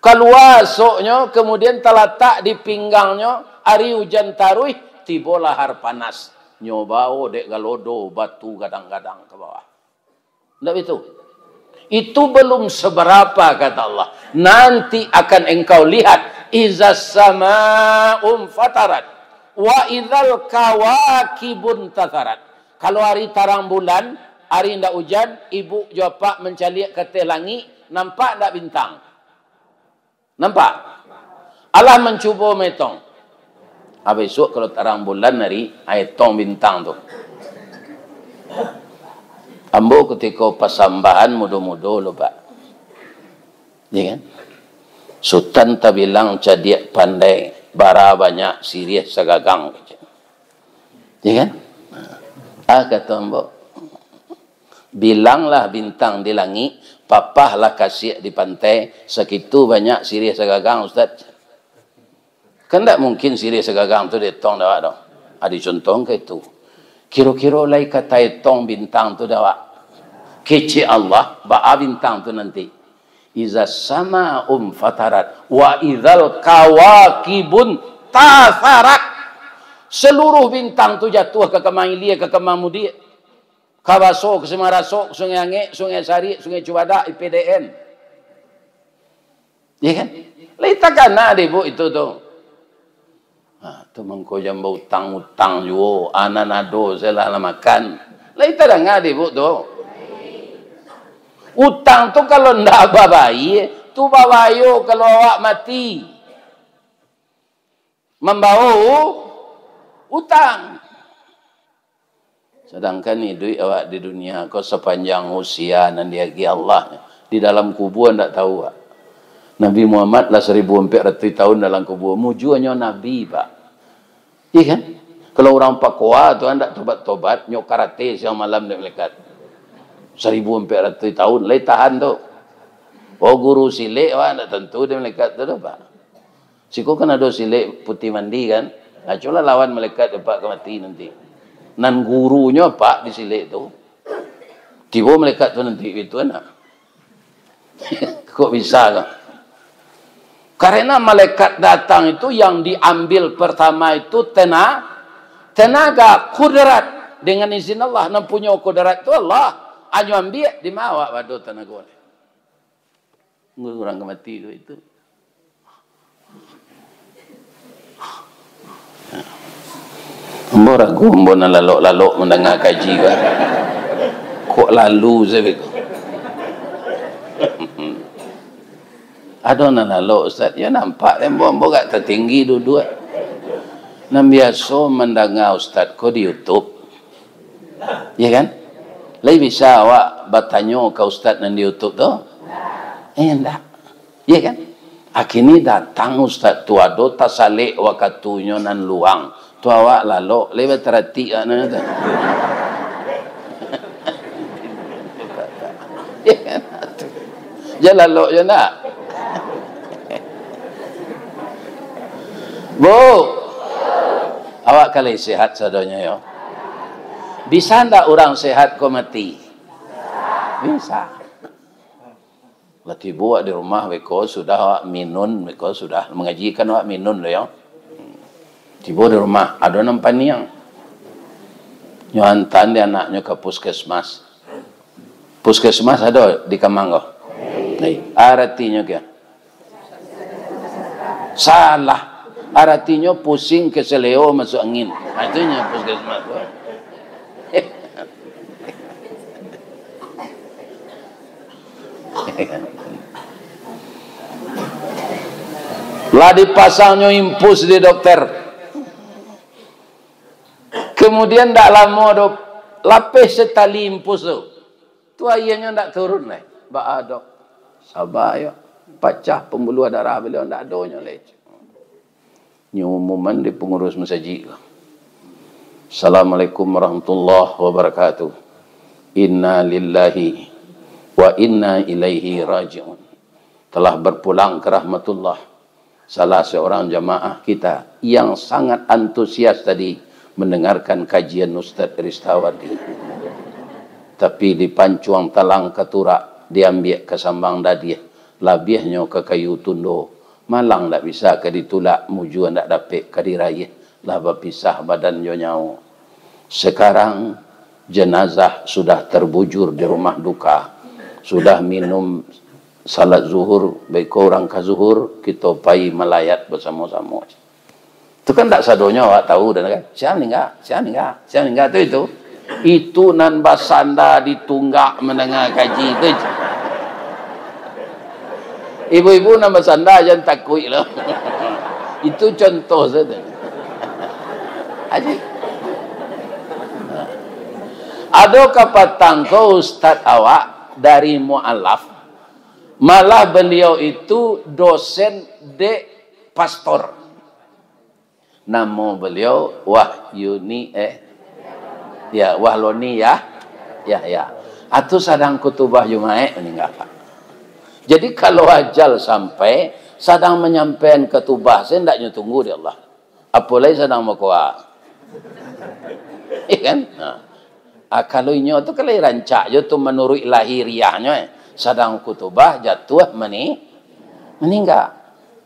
Kalua asoknyo, kemudian talatak di pinggangnyo, ari ujan taruih, tibo lahar panas. Nyo bao dek galodo batu gadang-gadang ka bawah. Ndak itu? Itu belum seberapa, kata Allah. Nanti akan engkau lihat, "Iza sama'un fatarat, wa izal kawakibun tasarat." Kalau ari tarang bulan, ari ndak ujan, ibu jo apak mancaliak ka ateh langik, nampak ndak bintang? Nampak? Alah mancubo maetong. Ah, bisuak kalau tarang bulan ari, ah, etong bintang tu. Ambo kutiko pasambahan mudo-mudo lo, Pak. Ya kan? Sutan tabilang cadiak pandai, bara banyak siriah sagagang. Ya kan? Ah, kato ambo, "Bilanglah bintang di langik, papahlah kasiak di pantai, sakitu banyak siriah sagagang, Ustaz." Kan ndak mungkin siriah sagagang tu dietong dek awak tu. Ah, dicontohkan itu. Kiro-kiro lai ka taetong bintang tu dek awak? Kecek Allah, baa bintang tu nanti? "Iza sama'un fatarat, wa izal kawakibun tasarat." Seluruh bintang tu jatuah ka Kemang Ilia, ka Kemang Mudiak, ka Baso, ka Simarasok, ka Sungai Angek, Sungai Sarik, Sungai Cubadak, I P D N. Ya kan? Lai takana dek ibu itu tu. Ha, tu mangko jan bautang-utang juo, anan ado se lah, lah makan. Lai tadanga dek ibu tu. Utang tu kalau ndak babayia, tu babayo kalau awak mati. Mambawa u-, utang. Sadangkan iduik awak di dunia ko sapanjang usia nan diagiah Allah, di dalam kubua ndak tahu, Pak. Nabi Muhammad lah saribu ampek ratuih tahun dalam kubua, mujuanyo nabi, Pak. Iya kan? Kalau urang pakoa tu ndak tobat-tobat, nyo karate siang malam dek malaikat. Saribu ampek ratuih tahun, lai tahan tu. Oh, guru silek, wah, ndak tantu dek malaikat tu doh, Pak. Siko kan ado silek putih mandi kan? Nah, cubolah lawan malaikat apak ka mati nanti. Nan gurunyo apak di silek tu. Tibo malaikat tu nanti itu anak. Kok bisa kan? Karena malaikat datang itu yang diambil pertama itu tena-, tenaga, kudrat. Dengan izin Allah, nan punyo kudrat tu Allah. Anyo ambiak, di ma awak ado tanago ni? Urang ka mati ko itu. Ambo ragu, ambo nan lalok-lalok mandanga kaji ko. Kok lalu sajo ko. Ado nan lalok, Ustaz? Yo nampak dek ambo, ambo agak tatinggi duduak. Nan biaso mandanga Ustaz ko di YouTube. Yo kan? Lai bisa awak batanyo ka Ustaz nan di YouTube tu? Eh, ndak. Yo kan? Akhirnyo datang Ustaz tu, ado tasalek wakatunyo nan luang. Tu awak lalok, lai bataratik awak nan tu. Yo kan? Jan lalok jo ndak? Bu, awak ka lai sehat sadonyo yo. Bisa ndak urang sehat ko mati? Bisa. Lah tibo awak di rumah beko, sudah awak minun, beko sudah mangaji kan awak minun lo yo. Tibo di rumah, ado nan paniang. Nyo antaan dek anaknyo ka puskesmas. Puskesmas ado di Kamang ko? Lai. Aratinyo kio? Salah. Aratinyo pusing kaseleo masuak angin. Ha, itu nyo puskesmas tu. Lah dipasangnyo infus di dokter. Kemudian ndak lamo doh, lapeh setali infus tu. Tu aianyo ndak turun lai. Baa dok? Saba yo. Pacah pembuluh darah baliau, ndak adonyo lai. Nyo umuman di pangurus masajik ko. Assalamualaikum warahmatullahi wabarakatuh. Inna lillahi wa inna ilaihi raji'un. Telah berpulang ke rahmatullah salah seorang jamaah kita yang sangat antusias tadi mendengarkan kajian Ustaz Ristawardi. Tapi dipancuang talang ka turak, diambiak ka sambang dadiah, labiahnyo ka kayu tundo. Malang ndak bisa ka ditulak, mujua ndak dapek ka dirayeh, lah bapisah badan jo nyawo. Sekarang, jenazah sudah terbujur di rumah duka. Sudah minum salat zuhur, baiko urang ka zuhur, kito pai malayat basamo-samo. Tu kan ndak sadonyo awak tahu dah kan. Sia maningga, sia maningga, sia maningga tu itu. Itu nan basanda di tunggak mandanga kaji tu. Ibu-ibu nan basanda jan takuik lo. Itu contoh sajo. Aji. Ado kapatang ko ustaz awak dari Mualaf, malah beliau itu dosen dek pastor. Namo beliau Wahyuni, eh, ya, Wahloni, ya, ya, ya. Atu sadang kutubah Jumaik maningga, Pak. Jadi kalau ajal sampai, sadang manyampaian kutubah, saya ndak nyo tunggu di Allah. Apo lai sadang bakoa. Iya kan? Nah. Ah, kalau inyo tu kan lai rancak jo tu manuruik lahiriahnyo, eh. Sadang kutubah, jatuah mani-, maningga.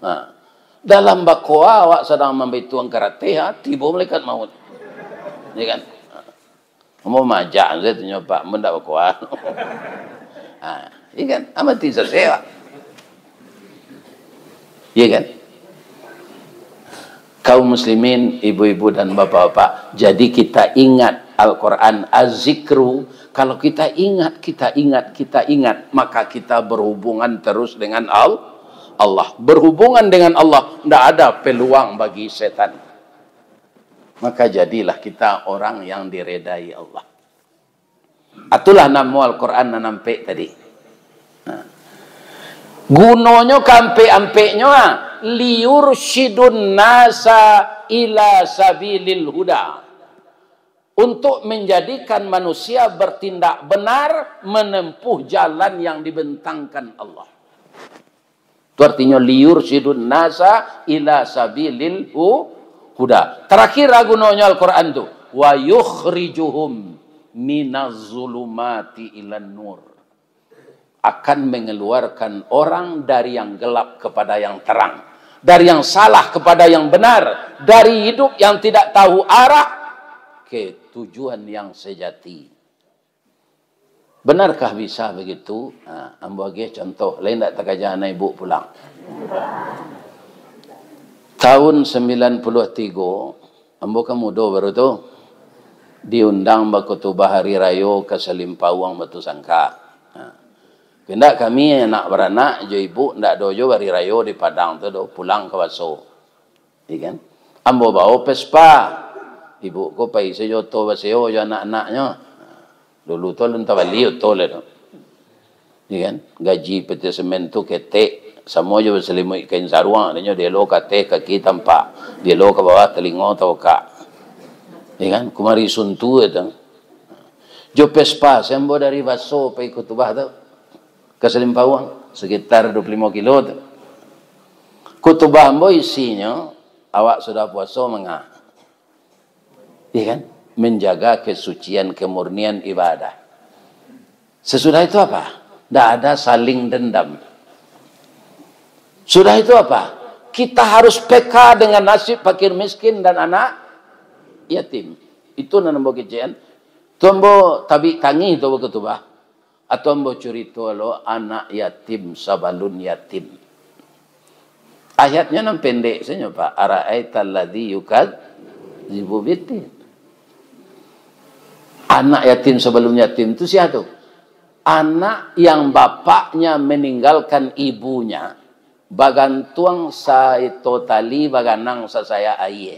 Nah. Dalam bakoa awak sadang mambituang karateh, ha, tibo malaikat maut. Iya kan? Ambo majak sajo tu nyo, Pak, ambo ndak bakoa. Ha, iya kan? Amati sasek, Pak. Iya kan? Kaum muslimin, ibu-ibu dan bapak-bapak, jadi kita ingat Al-Quran, az-zikru. Kalau kita ingat, kita ingat, kita ingat, maka kita berhubungan terus dengan Al-, Allah. Berhubungan dengan Allah, ndak ada peluang bagi setan. Maka jadilah kita orang yang diredai Allah. Itulah namo Al-Quran nan ampek tadi. Nah. Gunonyo kaampek-ampeknyo, ah, liyursyidun nasa ila sabilil huda. Untuk menjadikan manusia bertindak benar menempuh jalan yang dibentangkan Allah. Tu artinyo liyursyidun nasa ila sabilil hu-, huda. Tarakhir lah gunonyo Al-Quran tu, wa yukhrijuhum minaz zulumati ilan nur. Akan mengeluarkan orang dari yang gelap kepada yang terang, dari yang salah kepada yang benar, dari hidup yang tidak tahu arah ke tujuan yang sejati. Benarkah bisa begitu? Ha, ambo agiah contoh, lai ndak takaja anak ibu pulang. Tahun sembilan puluh tiga, ambo kan mudo baru tu, diundang bakutubah hari rayo ka Salimpauang Batusangka. Ha. Kandak kami anak baranak jo ibu ndak ado jo hari rayo di Padang tu doh, pulang ka Baso. Iya kan? Ambo bawa Vespa. Ibu ko pai sajo oto baseo jo anak-anaknyo. Dulu tu alun tabali oto lai tu. Iya kan? Gaji peti semen tu ketek, samo jo basalimuik kain saruang, adonyo dielo ka ateh kaki tampak, dielo ka bawah talingo tabukak. Iya kan? Kumari suntu tu. Jo Vespa, sambo dari Baso pai kutubah tu. Ka Salimpauang, sekitar dua puluh lima kilo tu. Kutubah ambo isinyo, awak sudah puaso manga. Iya kan? Menjaga kesucian, kemurnian ibadah. Sesudah itu apa? Ndak ada saling dendam. Sudah itu apa? Kita harus peka dengan nasib fakir miskin dan anak yatim. Itu nan ambo kecekan. Tu ambo tabik tangih tu bakutubah. Atau ambo curito lo anak yatim sabalun yatim. Ayatnyo nan pendek sajo, Pak. "Ara'aital ladzi yukadzibu biddin." Anak yatim sabalun yatim tu sia tu? Anak yang bapaknya meninggalkan ibunya, bagantuang saito tali, baganang sasayak aia.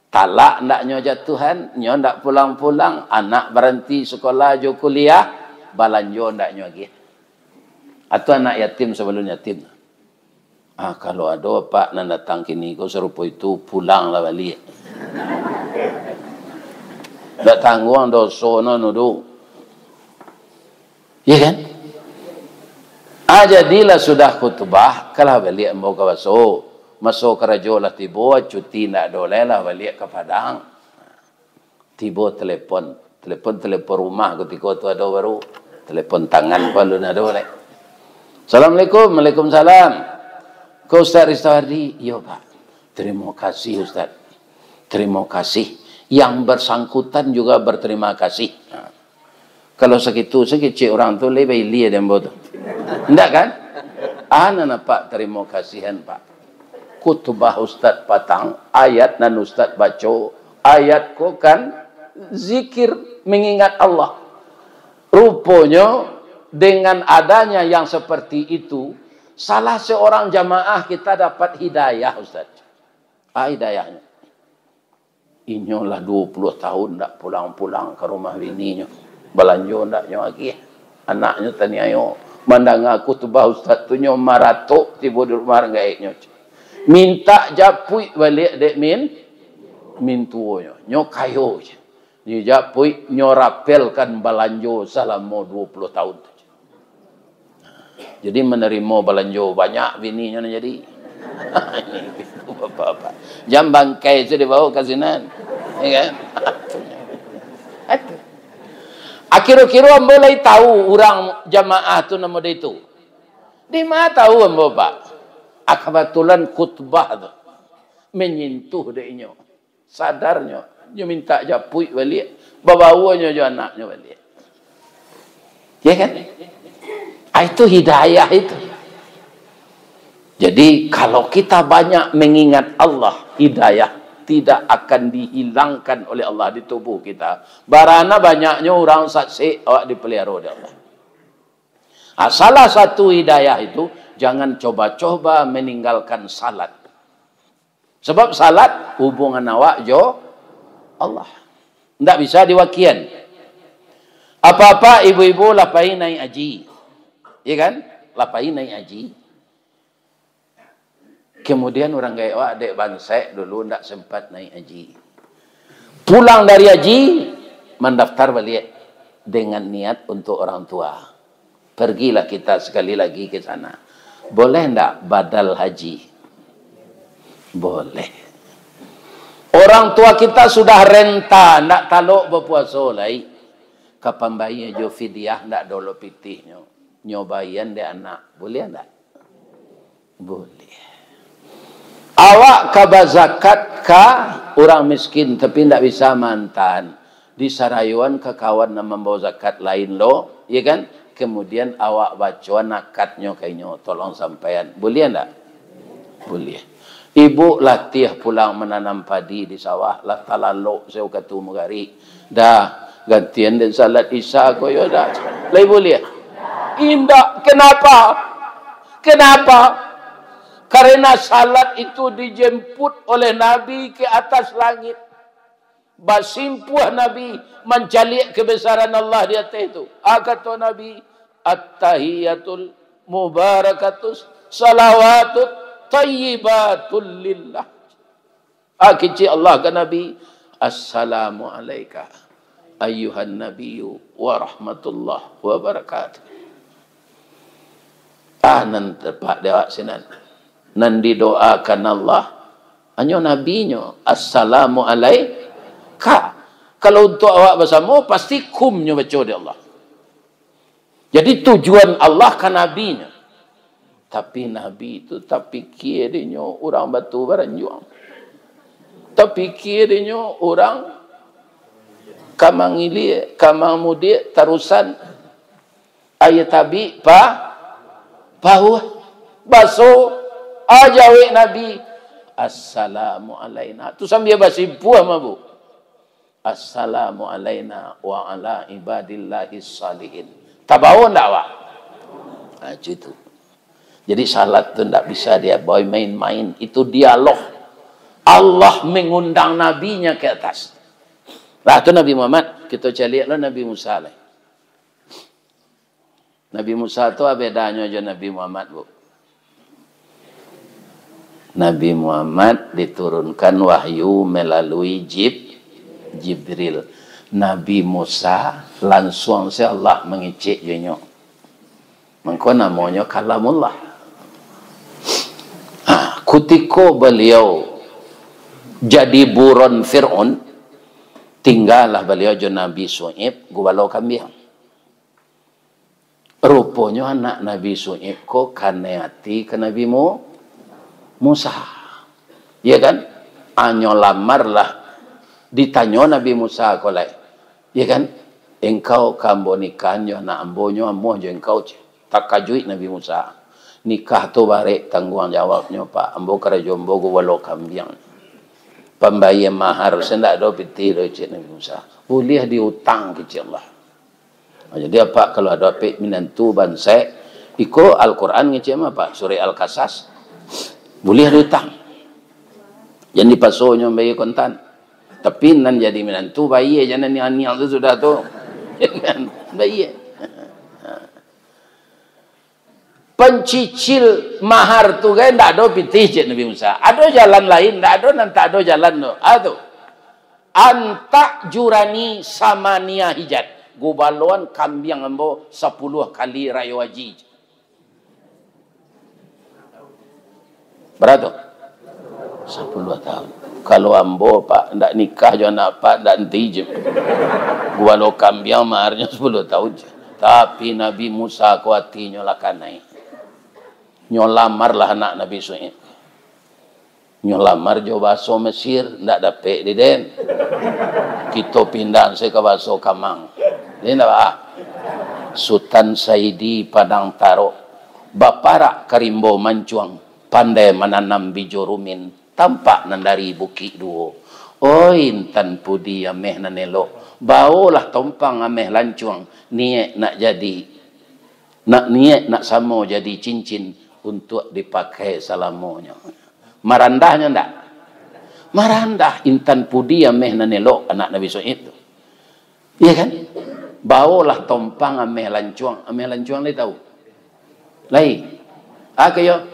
Talak ndak nyo jatuahan, nyo ndak pulang-pulang, anak baranti sakolah jo kuliah, balanjo ndak nyo agiah. Atau anak yatim sabalun yatim. Ah, kalau ado apak nan datang kini ko sarupo itu, pulanglah baliak. Ndak tangguang doso no nudu. Iya kan? Ah, jadilah sudah kutubah, kalah baliak ambo ka Baso. Maso karajo lah tibo, cuti ndak ado lai, lah baliak ka Padang. Tibo telepon. Telepon, telepon rumah kutiko tu ado baru. Telepon tangan pun alun ado lai. "Assalamualaikum." "Waalaikumsalam. Ko Ustaz Ristawardi?" "Iyo, Pak." "Terima kasih, Ustaz." "Terima kasih." Yang bersangkutan juga berterima kasih. Nah, kalau sakitu, sakecek urang tu, lai bailia dek ambo tu. Indak kan? Ana nampak terima kasihan, Pak. Kutubah Ustaz patang, ayat nan Ustaz baco, ayat ko kan zikir mengingat Allah. Ruponyo, dengan adanya yang seperti itu, salah seorang jamaah kita dapat hidayah, Ustaz. Ah, hidayahnyo. Inyo lah duo puluah tahun ndak pulang-pulang ka rumah bininyo. Balanjo ndak nyo agiah. Anaknyo taniayo. Mandanga khutbah ustaz tu, nyo maratok tibo di rumah urang gaeknyo. Mintak japuik baliak dek min-, mintuonyo. Nyo kayo. Nyo japuik, nyo rapelkan balanjo salamo duo puluah tahun tu. Jadi, manarimo balanjo banyak bininyo nan jadi. Ini bapak-bapak. Jam bangkai tu dibawa ka sinan. Ya kan? Aduh. Akiro-kiro ambo lai tahu urang jamaah tu namo dia itu. Di ma tahu ambo, Pak? Ah, kabatulan khutbah tu manyentuh dek inyo. Sadarnyo, nyo mintak japuik baliak, babaonyo jo anaknyo baliak. Ya kan? Ah, itu hidayah itu. Jadi, kalau kita banyak mengingat Allah, hidayah tidak akan dihilangkan oleh Allah di tubuh kita. Barana banyaknyo urang saksek awak dipeliharo dek Allah. Ah, salah satu hidayah itu, jangan coba-coba meninggalkan salat. Sebab salat hubungan awak jo Allah. Ndak bisa diwakian. Apa-apa ibu-ibu lah pai naik haji. Ya kan? Lah pai naik haji. Kemudian urang gaek awak dek bansaik dulu ndak sempat naik haji. Pulang dari haji, mandaftar baliak dengan niat untuk orang tua. Pergilah kita sekali lagi ke sana. Boleh ndak badal haji? Boleh. Orang tua kita sudah renta, ndak talok bapuaso lai. Ka pambayia jo fidyah ndak dolok pitihnyo. Nyo baian dek anak. Boleh ndak? Boleh. Awak ka bazakat ka urang miskin, tapi ndak bisa mantan. Disarayoan ka kawan nan mambawa zakat lain lo, ya kan? Kemudian awak bacoan akadnyo ka inyo, tolong sampaian. Buliah ndak? Buliah. Ibu latiah pulang mananam padi di sawah, lah talalok sayo wakatu magarik. Dah, gantian den salat Isya ko yo dah. Lai buliah? Indak. Kenapa? Kenapa? Karena salat itu dijemput oleh Nabi ke atas langit. Basimpuah Nabi mancaliak kebesaran Allah di ateh tu. A, kato Nabi, "At-tahiyatul mubarakatus salawatut thayyibatul lillah." A, kecek Allah ka Nabi, "Assalamu alaika ayyuhan nabiyyu wa rahmatullah wa barakatuh." Ah, nan tepak di awak sinan. Nan didoakan Allah, hanyo Nabinyo, "Assalamu alaika." Kalau untuak awak basamo, pasti kumnyo baco di Allah. Jadi, tujuan Allah ka Nabinyo. Tapi, Nabi tu tapikia dinyo urang Batu Baranjuang. Tapikia dinyo urang Kamang Ilia, Kamang Mudiak, Tarusan. Aia tabik pa, pauah, baso, a, jawek Nabi, "Assalamu alaina." Tu sambia basimpuah mabuk. "Assalamu alaina wa ala ibadillahis salihin." Tabawo ndak awak? Ha, itu. Jadi, salat tu ndak bisa diabai main-main. Itu dialog. Allah mengundang Nabinya ke atas. Lah tu Nabi Muhammad, kita caliak lah Nabi Musa lah. Nabi Musa tu a bedanyo jo Nabi Muhammad, Bu? Nabi Muhammad diturunkan wahyu melalui Jib-, Jibril. Nabi Musa lansuang se Allah mangecek jo inyo. Mangko namonyo Kalamullah. Ha, kutiko baliau jadi buron Fir'aun, tinggalah baliau jo Nabi Syu'aib, gubalo kambiang. Ruponyo anak Nabi Syu'aib ko kanai ati ka Nabi Mu-, Musa. Iya kan? Anyo lamar lah. Ditanyo Nabi Musa ko lai. Iya kan? "Engkau ka ambo nikahan jo anak ambo, nyo amuah jo engkau," ceh. Takajuik Nabi Musa. "Nikah tu barek tangguang jawabnyo, Pak. Ambo karajo ambo gubalo kambiang. Pambayia mahar, se ndak ado pitih doh," cek Nabi Musa. "Buliah diutang," kecek Allah. Ha, jadi apak kalau ado apek minantu bansaik, iko Al-Quran ngecek mah, Pak, surek Al-Qasas, buliah diutang. Jan dipasonyo bayia kontan. Tapi nan jadi minantu bayia, jan nan niang-niang tu sudah tu. Bayia. Pancicil mahar tu kan ndak ado pitih, cek Nabi Musa. Ado jalan lain, ndak ado nan tak ado jalan tu. Ah, tu. "Antak jurani samania hijat." Gubaloan kambiang ambo sapuluah kali rayo haji. Bara tu? Sapuluah tahun. Kalau ambo, Pak, ndak nikah jo anak Pak, ndak enti je. Gubalo kambiang maharnyo sapuluah tahun je. Tapi Nabi Musa ko atinyo lah kanai. Nyo lamarlah anak Nabi Syu'aib. Nyo lamar jo baso Mesir, ndak dapek di den. Kito pindah se ka baso Kamang. Jadi ndak ba? Sutan Saidi Padang Tarok, baparak ka rimbo mancuang, pandai mananam bijo rumin, tampak nan dari Bukik Duo. Oi, intan pudi ameh nan elok, baolah tompang ameh lancuang, niaik nak jadi, nak niaik nak samo jadi cincin untuak dipakai salamonyo. Marandahnyo ndak? Marandah, intan pudi ameh nan elok anak Nabi Syu'aib tu. Iya kan? Baolah tompang ameh lancuang. Ameh lancuang lai tahu? Lai. Ah, kayo.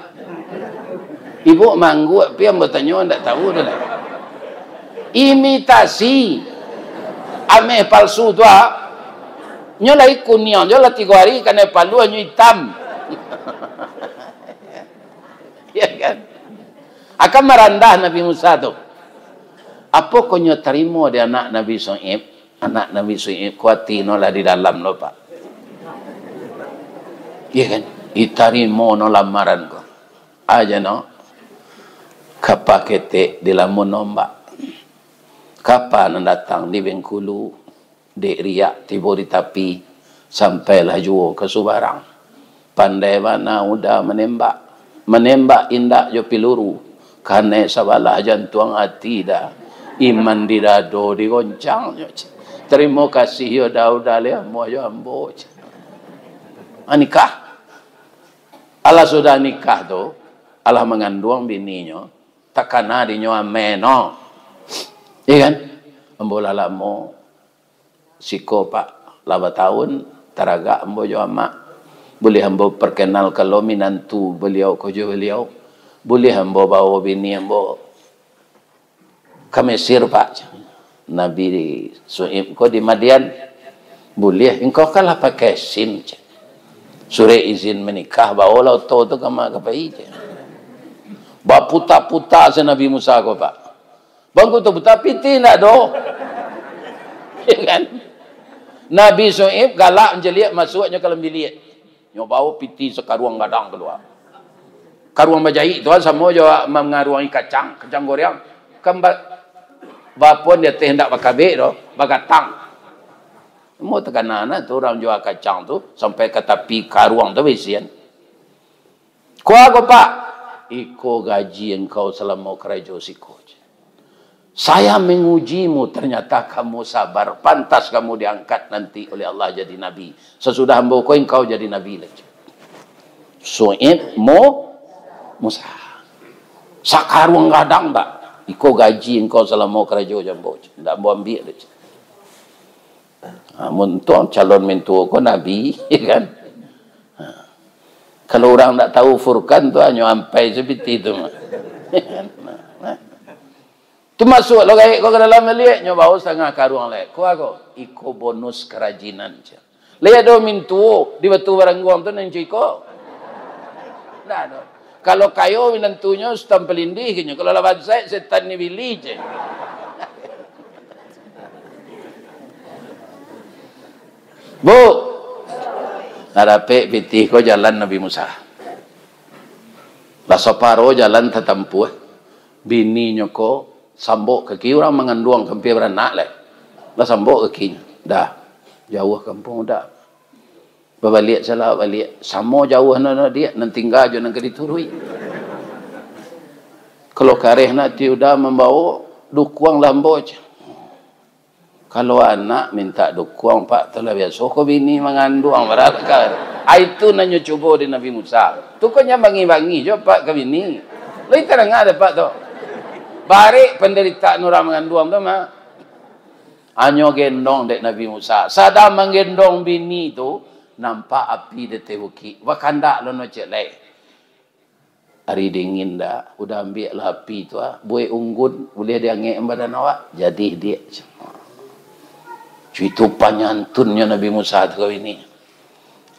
Ibu mangguak, pi ambo tanyo ndak tahu tu lah. Imitasi ameh palsu tu, ah. Nyo lai kuniang, nyo lah tigo hari kanai paluah, nyo itam. Ya kan? Akan marandah Nabi Musa tu. Apo ko nyo tarimo di anak Nabi Syu'aib? Anak Nabi Syu'aib ko ati no lah di dalam lo, Pak. Iya kan? Ditarimo no lamaran ko. Aja no. Kapa ketek di lamun ombak. Kapa nan datang di Bengkulu. Dek riak tibo di tapi, sampailah juo ka subarang. Pandai bana Uda manembak. Manembak indak jo piluru, kanai sabalah jantuang ati Da. Iman di dado digoncangnyo. Tarimo kasih yo Da, Uda leh amuah jo ambo. Ah, nikah. Alah sudah nikah tu, alah manganduang bininyo, takana dinyo ameh no. Iya kan? Ambo lah lamo siko, Pak, lah batahun taragak ambo jo amak. Buliah ambo perkenalkan lo minantu baliau ko jo baliau. Buliah ambo bawa bini ambo ka Mesir, Pak. Nabi Su'aib ko di Madian. Buliah, engkau kan lah pakai SIM, cek. Surek izin menikah, bawalah oto tu ka ma ka pai, cek. Baputa-puta se Nabi Musa ko, Pak. Bangku tu buta piti ndak do. Ya kan? Nabi Su'aib galak mancaliak, masuaknyo ka dalam biliak. Nyo bawo piti sakaruang gadang kalua. Karuang bajaik tu kan samo jo mangaruangi kacang, kacang goreng. Kan ba-, bapon di ateh ndak bakabek do, bagatang. Mo takana nah tu urang jua kacang tu, sampai ka tapi karuang tu baisian. Kua ko, Pak, iko gaji engkau salamo karajo siko. Saya mengujimu, ternyata kamu sabar, pantas kamu diangkat nanti oleh Allah jadi nabi. Sasudah ambo ko engkau jadi nabi lai. Su'aib mo Musa. Sakaruang gadang, Pak. Iko gaji engkau salamo karajo jo ambo. Ndak ambo ambiak lai. Ha, mun tu calon mintuo ko nabi, ya kan? Ha. Kalau urang ndak tahu Furqan tu, hanyo ampai sapiti tu mah. Tu masuak lo gaek ko ka dalam baliak, nyo bawo satangah karuang lai. Ko ago? Iko bonus karajinan, cek. Lai ado mintuo di Batu Barangguang tu nan cako iko? Ndak ado. Kalau kayo minantunyo Sutan Palindih, keceknyo. Kalau lah bansaik, setan ni bili, cek. Bu, lah dapek pitih ko jalan Nabi Musa. Lah saparo jalan tatampuah, bininyo ko sambok kaki, urang manganduang ka ampia baranak lai. Lah sambok kakinyo. Dah, jauah kampuang Uda. Babaliak salah baliak. Samo jauah nan diak, nan tingga jo nan ka dituruik. Kalau kareh nak ti Uda mambawo, dukuanglah ambo, cek. Kalau anak mintak dukuang, Pak, tu lah biaso ko bini manganduang, barangkali. Ah, itu nan nyo cubo di Nabi Musa. Tu ko nyo bangih-bangih jo, Pak, ka bini. Lai tadanga dek Apak tu. Barek pandaritaan urang manganduang tu mah. Anyo gendong dek Nabi Musa. Sadang manggendong bini tu, nampak api di ateh bukik. Bakandak lo no, cek lai. Ari dingin dah, Uda ambiaklah api tu, ah. Buek unggun, buliah diangek badan awak. Jadi diak. Cuito panyantunnyo Nabi Musa tu ka bini.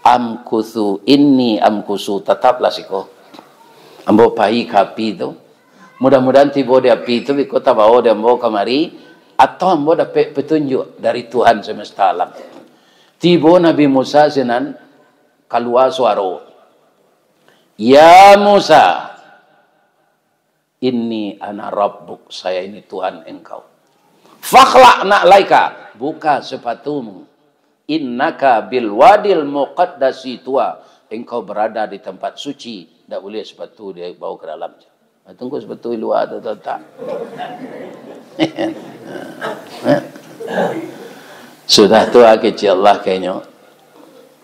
Amkusu inni amkusu, tataplah siko. Ambo pai ka api tu. Mudah-mudahan tibo di api tu, biko tabawo di ambo kamari, atau ambo dapek patunjuak dari Tuhan semesta alam. Tibo Nabi Musa sinan, kalua suaro. "Ya Musa, inni ana rabbuk, saya ini Tuhan engkau. Fakhla'na alaika, buka sepatumu. Innaka bil wadil muqaddasi tuwa, engkau berada di tempat suci, ndak buliah sepatu dibawa ka dalam." Tunggu sepatu di lua tu, tak? Sudah tu, ah, kecek Allah kainyo.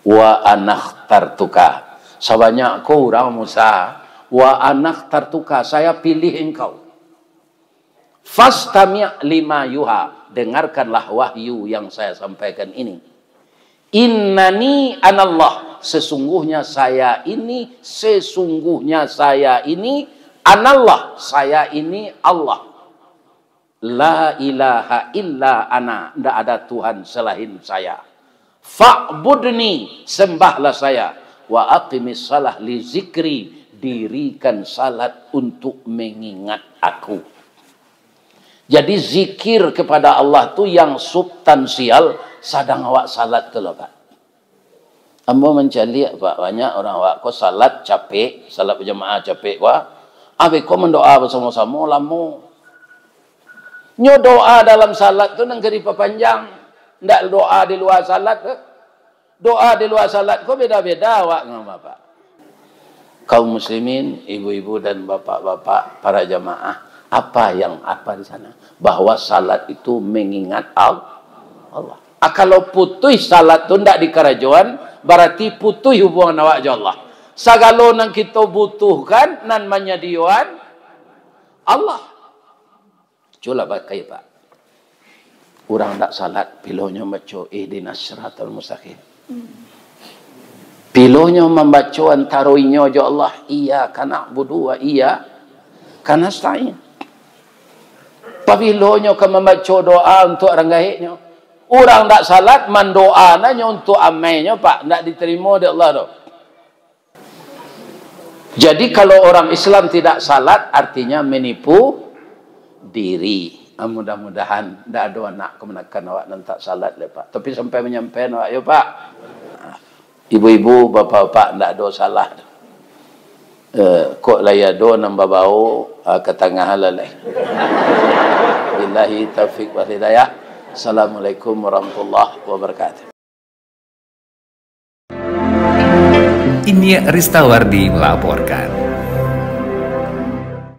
"Wa anakhtartuka." Sabanyak ko urang Musa, "Wa anakhtartuka, saya pilih engkau. Fastami' lima yuha, dengarkanlah wahyu yang saya sampaikan ini. Innani anallah, sesungguhnya saya ini, sesungguhnya saya ini, anallah, saya ini Allah. La ilaha illa ana, ndak ada Tuhan selain saya. Fa'budni, sembahlah saya. Wa aqimis salah li zikri, dirikan salat untuk mengingat Aku." Jadi, zikir kepada Allah tu yang substansial, sadang awak salat tu lah, Pak. Ambo mancaliak, Pak, banyak urang awak ko salat capek, salat bajamaah capek, Pak. Abih ko mandoa basamo-samo, lamo. Nyo doa dalam salat tu nan ka dipapanjang. Ndak doa di lua salat ko. Doa di lua salat ko beda-beda awak ngam, Pak. Kaum muslimin, ibu-ibu dan bapak-bapak, para jamaah, apa yang apa di sana? Bahwa salat itu mengingat Al-, Allah. Ah, kalau putuih salat tu ndak dikarajoan, barati putuih hubungan awak jo Allah. Sagalo nan kito butuhkan, nan manyadioan Allah. Cubolah bakai, Pak. Urang ndak salat, pilonyo mambaco ihdinas siratal mustaqim. Pilonyo mambaco antaro inyo jo Allah, iyyaka na'budu wa iyyaka nasta'in. Pabilonyo ka mambaco doa untuak urang gaeknyo. Urang ndak salat, mandoa nanyo untuak amainyo, Pak, ndak ditarimo dek Allah doh. Jadi, kalau orang Islam tidak salat, artinya menipu diri. Ah, mudah-mudahan ndak ado anak kamanakan awak nan tak salat lai, Pak. Tapi sampai manyampaian awak yo, Pak. Ibu-ibu, bapak-bapak, ndak ado salah. Eh, kok lai ado nan babao, ah, ka tangah lah lai. Billahi taufik wal hidayah. Assalamualaikum warahmatullahi wabarakatuh. Iniak Ristawardi melaporkan.